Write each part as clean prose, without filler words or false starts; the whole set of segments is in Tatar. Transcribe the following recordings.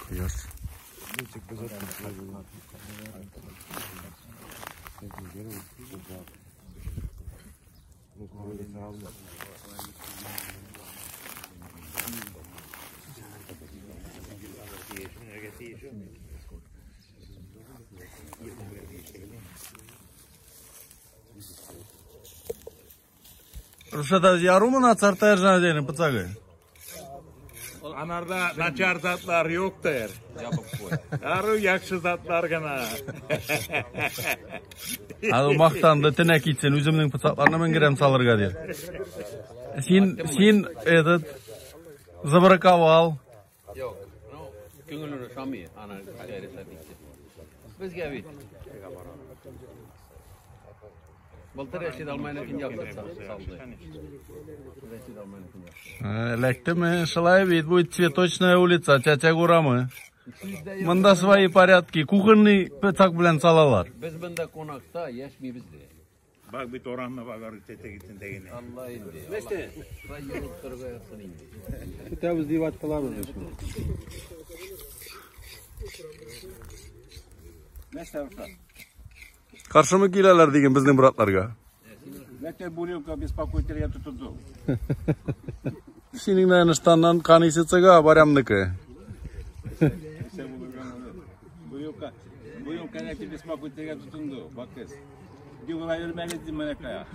Кояш. Рушат ярумы начар тәрҗемә пыцагы. Анарда начар затлар юктыр. Ару яхшы затлар гына. Аны мактанды, тенә китсен, үземнең пыцакларны менгерәм салырга дир. Син этот забраковал. Юк, ну, күңелен ошамый, аны решать итте. Безгә бит. Былтыр Рәшид Алмайныкын яхшы салды. Рәшид Алмайныкын яхшы. Эләктеме? Шулай бит, будет цветочная улица, Чәчәк урамы. Монда свои порядки, кухонный пыцак белән салалар. Без монда кунакта яшмибез дә. Бак бит оранны багар чәчәк итендәгене. Алла инде. Нәрсә? Шулай йөреп торырга язсын инде. Көтәбез дип аттылар. Нәрсә ушла? Каршымы киләләр диген безнең братларга. Нәрсә бурилка беспокоить итәргә тотынды. Синең наверное штаннан кан исе чыга, барямныкы. Бурилка, бурилка нәрсә беспокоить итәргә тотынды. Бакыз. Дигән йөрмәгез дим менә кая.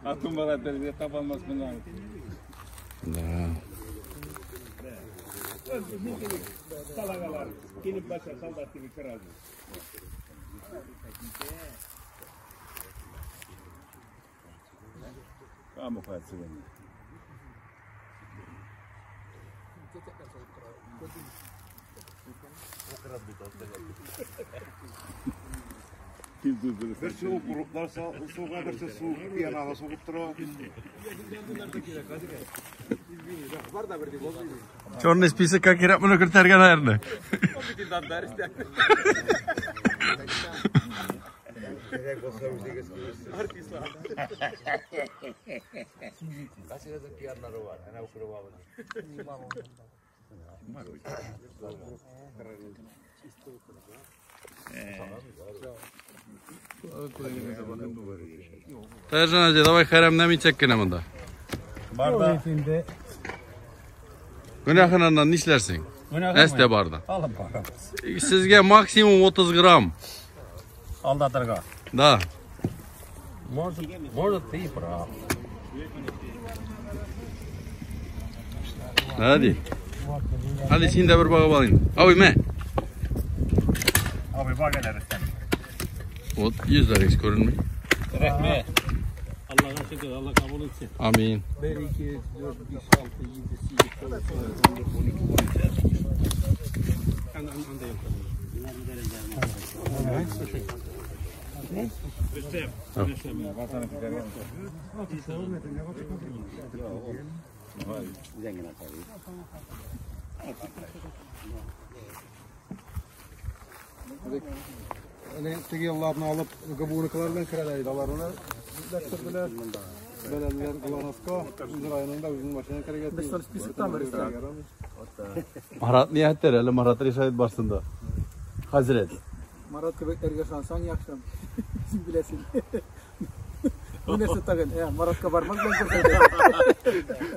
Атым бала бер таба алмас моннан. Да. Салагалар килеп баса солдат кебек сразу. Каму кайтсын. Берсе укроплар суга, берсе су пиянага сугып тора. Черный списокка кирәк моны кертәргә, наверное. Кайсыгызның пианнары бар? Әнә укроп абый. Тәрҗан әҗә, давай хәрәмнәм итсәк кенә монда. Барда. Гөнаһыннан нишләрсең? Әстә барда. Алып барабыз. Сезгә максимум 30 грамм. Алдатырга. Да. Может, ты и прав. Hadi. Hadi син дә бер багып алыйм. Абый, мә. Абый бак әле Рөстәм. Вот йөзләрегез күренми. Рәхмәт. Аллага шөкер, Алла кабул итсен. Амин. 1, 2, 3, 4, 5, 6, 7, 8, 9, 10, 11, 12, 13. Анда юк. Рөстәм. Әнә теге елларны алып, ГБУныкылар белән керәләр иде. Алар аны эләктерделәр. Бәрәләр Глонаска, үз районында үзенең машина керергә. Без списоктан Марат ни әйтер, әле Марат решает барсында. Хәзрәт. Марат кебекләргә ышансаң яхшы. Син беләсең. Бу нәрсә тагын? Маратка бармак белән күрсәтә.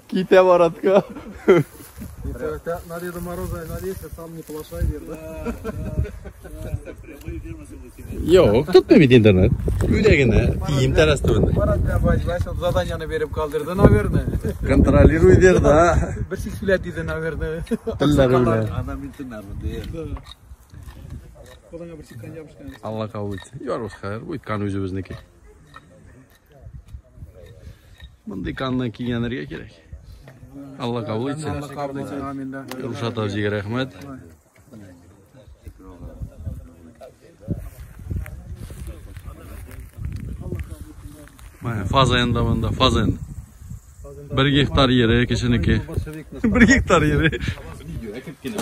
Китә Маратка. На Деда Мороза надейся, сам не плашай, верно? Юк, тотмый бит интернет. Өйдә генә кием тәрәз төбендә. Марат белән баҗ заданиены биреп калдырды, наверное. Контролируй дер, да. Бер сик сүләт диде, наверное. Телләре белән. Ана мин Кулыңа бер сиккән ябышкан. Алла кабул итсен. Ярбыз хәер, бу кан үзебезнеке. Мондый канны киенергә кирәк. Алла кабул итсен. Алла кабул итсен, амин да. Рушат абзыйга рәхмәт. Менә фазенда монда, фазенда. 1 гектар ере кешенеке. 1 гектар ере.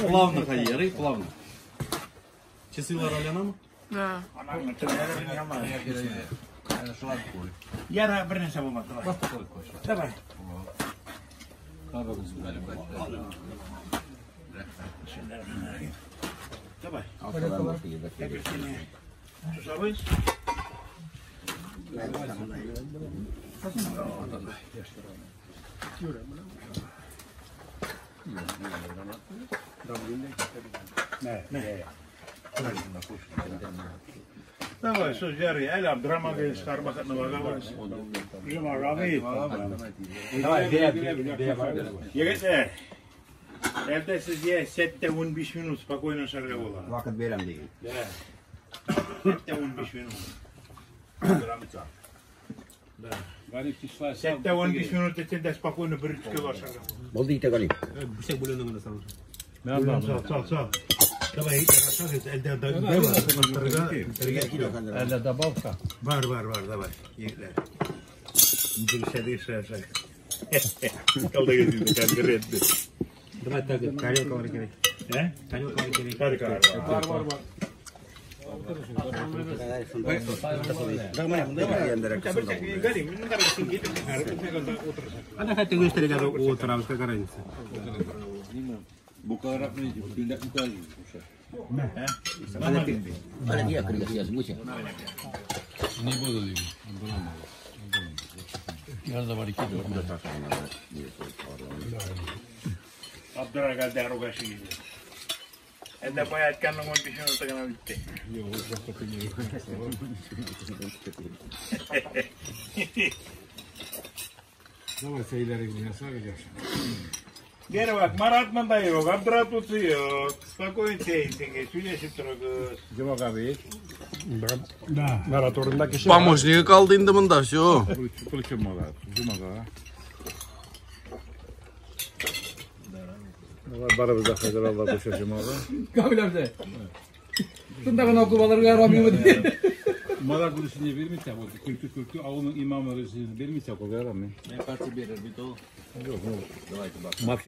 Плавно ярый, плавно. Часылар алянамы? Да. Яра бер нәрсә булмады, давай. Давай. Давай. Сусабыз. Давай, söz yarı, el Abdurrahman Bey'in çıkarmakını var. Давай, Егетләр, evde sizge sette 15 minut спокойно шарга була. Вакыт бирәм дигән. Да. Sette 15 minut. Да. Sette 15 minut içinde спокойно bir 3 kilo шарга. Булды итә Галим. Sağ, sağ, sağ. Давай, elde Elde добавка. Var var var давай. Егетләр. Интеллектуальный шаг. Kalda gözünde конкретно. Давай так, тарелка var кирәк. Э? Тарелка var кирәк. Тарелка var. Var var. Ana хәтта gösterергә утырабыз, какая разница. Bu kadar günde bu kadar. Не буду diyor. Yarın var iki. Abdurrahman Derrugaşı gibi. Elde bayağı etkenlik 15 minute kadar bitti. Давай seyirlere gidiyoruz. Geri bak, Maratman da yok, Abdurrahman yok. Спокойно seyirsin, söyleşip dururuz. Cevap abi. Marat orundaki şey. Помощники kaldı indi bunda, все. Barımızda Hazır Allah bu şaşırmalı. Kamil amca. Şundan okumaları yaramıyor mu diye. Mara gülüşünü vermişse, bu kültü kültü avunun imamı vermişse, o yaramıyor. Ne parti verir bir dolu. Yok, yok. Давайте bak.